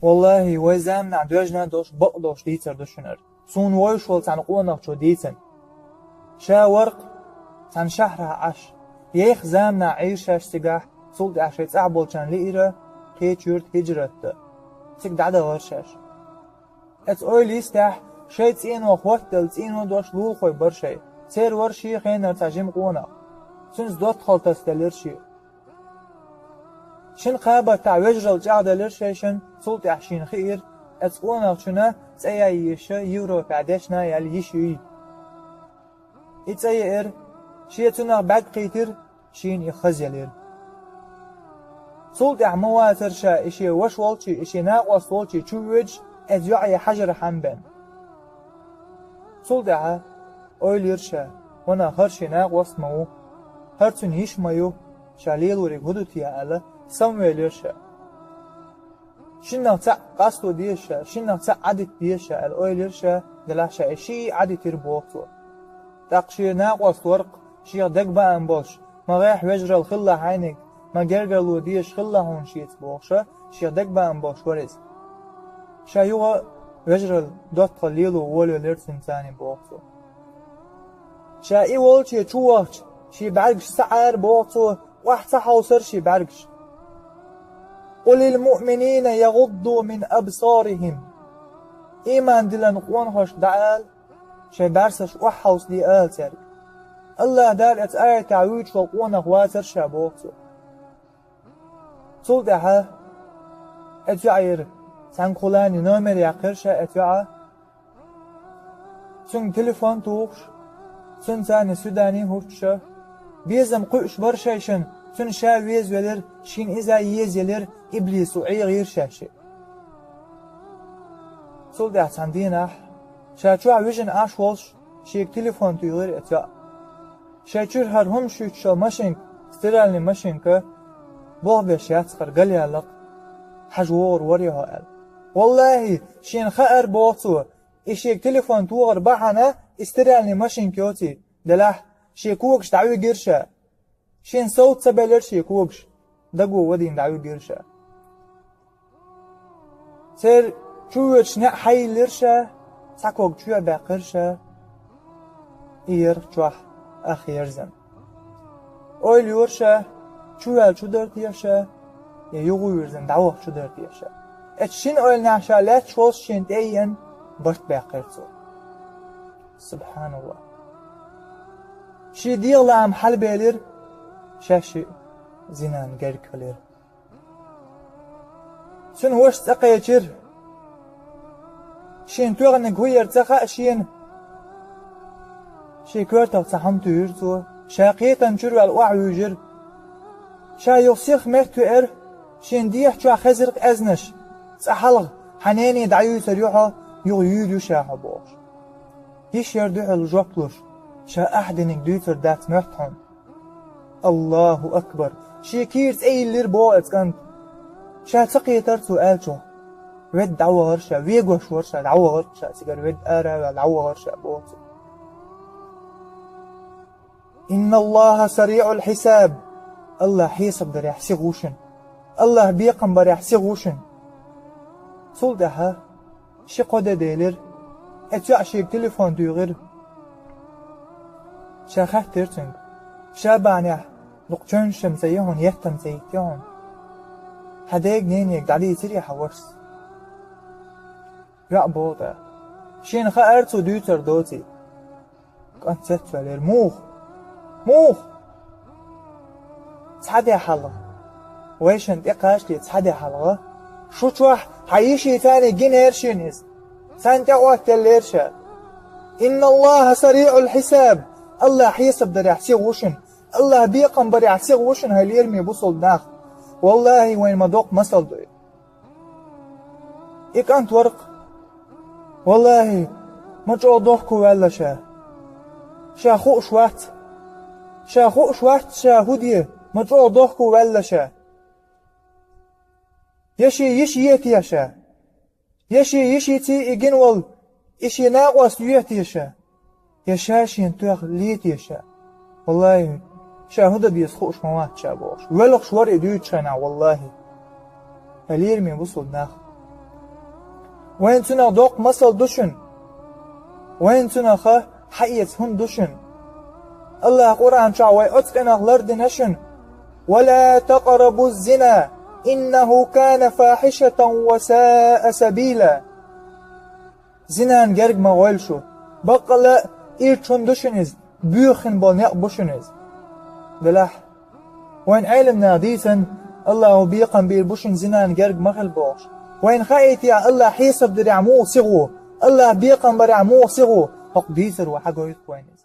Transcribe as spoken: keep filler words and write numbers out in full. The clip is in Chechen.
Валлахи, вай заманахь доьжна долуш, бакъ долуш дийцар ду шуна хӀара. Суна вовшах волу цхьана къонахчо дийцина. Ша вара-кх цхьана шахьарахь Ӏаш. Ейх заманахь Ӏийра шаьш цигахь, цул тӀаьхьа шайн цӀахь болчарна лиира кхечу юьрта хӀижрат дан. Цига дӀадахара шаьш. Оцу ойла йистехь, шайн цӀено хӀоттаделла цӀено долуш лулахой бара шайн. Церан вара шен хенара цхьа жима къонах. Цуьнца доттагӀалла тасаделира шен. Шина кхабаттахь вежаралла чӀагӀделира шайшинна, цул тӀаьхьа шена хиира, оцу къонахчунна цӀа ян езаш Европехь дешна яьлла йиш юй. И цӀа еара, шен цунах бӀаьрг кхийтира, шена и хазъелира. Цул тӀаьхьа ма вацара ша и шен ваша волчу, и шен накъост волчу чу воьдуш, оцу йоӀе хьажархьама бен. Цул тӀаьхьа ойла йира ша, ванах, хӀара шен накъост ма ву, хӀара цуьнан йиш ма ю, ша лелориг хӀун ду те аьлла, самавелира ша. Шиннах цхьаъ къасто деза ша, шиннах цхьаъ Ӏадита деза ша аьлла ойла йира ша, делахь ша и шиъ Ӏадитира боху цо. ТӀаккха шен накъост вара-кх, шех дагабаам болуш, ма гӀехь вежаралла хилла хьайниг, ма гергарло дезаш хилла хьуна шеца бохуша, шех дагабаам болуш вара иза. Ша юха вежаралла доттагӀалла лело волавелира цуьнан царний боху цо. Ша и волче чу вахча, шен бӀаьргаш ца Ӏара боху цо, охьа ца хьовсара шен бӀаьргаш. «Къулил муъминина ягӀудду мин абсарихим». Ийман диллина къонахошка дӀаала, шайн бӀаьрсаш охьахьовсаде ала цаьрга. АллахӀ Дала оцу аятехь вуьйцуш волу къонах вацара ша боху цо. Цул тӀаьхьа оцу йоӀера цхьаьнгахула номер яьккхира ша оцу йоӀа. Цуьнга телефон тухуш, цуьнан царний свидани хӀуттуша, безам кхуьуш бара шайшинна, цуьнан ша везавелира, шена иза езаелира, иблисо Ӏехийра шаьш. Цул тӀаьхьа цхьана дийнахь, ша чохь вижина Ӏаш волуш, шега телефон туьйхира оцу йоӀа. Шайн чуьра хӀара хӀума шуьйцуш йолу машинка, стиральный машинка, болх беш яц хӀара, галъяьлла-кх, хьажа вогӀур вара хьо аьлла. Валлахи, шена хаьара боху цо, и шега телефон тохар бахьана и стиральный машинка йоций, делахь шен когаш дӀавигира ша. Шен совца ца белира шен когаш, даго вадийна дӀавигира ша. Церан чу воьдуш неӀ хьайиллира ша, цхьа ког чоь баьккхира ша, и ярх чохь ах ерзана. Ойла йора ша, чу ваьлла чу дара те ша, я юха вирзина дӀаваха чу дара те ша. Оцу шина ойланехь ша лаьтташ волуш шена тӀе а еана, барт баьккхира цо. СубхьаналлахӀ! Шен дегӀан лаам хьалабелира, шаьш шиъ зинан герга хилира. Цуьнан ваша цӀа кхечира. Шена тоьхнарг хӀун яра ца хаьа шена. Шен коьртах цхьа хӀума туьйхира цо. Ша кхетам чуьра ваьлла охьавуьйжира. Ша юха сиха метта веара. Шена дехьа чохь хезира-кх аьзнаш. Цкъа хьалха хьан нене дӀаюьйцур ю хьо, юха юьйр ю ша хьо бохуш. Йиш яра дуьхьал жоп луш, ша ахь диниг дуьйцур дац моьтту хьуна. Аллаху акбар! Шен кийра цӀе йиллира боху оцу кӀанта. Ша ца кхетара цо аьллачух. Ведда дӀавахара ша, вегош вара ша, дӀавахара ша, цигара ведда ара а ваьлла, дӀавахара ша боху цо. Инна Аллаха сариӀул хьисаб. Аллах хьесап дарехь сиха ву шуна. Аллах бекхам барехь сиха ву шуна. Цул тӀаьхьа ши-кхо де делира. Оцу йоӀа шега телефон туьйхира. Ша хаьттира цуьнга: «Шабанехь дукха чевнаш-м ца йи хьуна, етт-м ца йитти хьуна? Хьан дега, ненега дӀадийцирий хьан вашас?» ЙоӀа боху тӀаккха: «Шена хаьара цо дуьйцур доций». КӀант цецваьллера. Муха? Муха? Цхьа де хьалха. Вайшинна тӀекхачале цхьа де хьалха. Шу чохь хьан йишица царний гинера шена иза. Царна тӀе оттаделлера ша. Инна Аллаха сариӀул хьисаб. Аллах хьесап дарехь сиха ву шуна. Аллах бекхам барехь сиха ву шуна, хӀай лераме бусалба нах. Валлахи, вайна ма доккха масал ду и. И кӀант вара-кх. Валлахи, ма чӀогӀа дохко ваьлла ша. Ша хууш вац. Ша хууш вац ша хӀун де, ма чӀогӀа дохко ваьлла ша. Я шен йиша е те ша? Я шен йишиций и гина волу, и шен накъост е те ша? Я ша шена тоьхна ле те ша? Валлахи, ша хӀун дан деза хууш ма вац ша бохуш. Велхаш вара и дуьйцучу хенахь, валлахи. ХӀай лераме бусалба нах. Вайна цунах доккха масал ду шуна. Вайна цунах хьаэца хӀума ду шуна. АллахӀа Къуръан чу вай оцу къинах лардина шуна: «ولا تقربوا الزنا إنه كان فاحشة وساء سبيلا». Зинан герга ма гӀойла шу. Баккъала а ирча хӀума ду шуна иза, боьха хин болу некъ бу шуна иза. Делахь, вайн Ӏеламнаха дийцина, АллахӀа бекхам бийр бу шуна зинан герга ма хила бохуш. Вайна хаийтахь, АллахӀ хьесап дерехь муха сиха ву, АллахӀ бекхам барехь муха сиха ву, хӀокху дийцаро хьагойту вайна иза.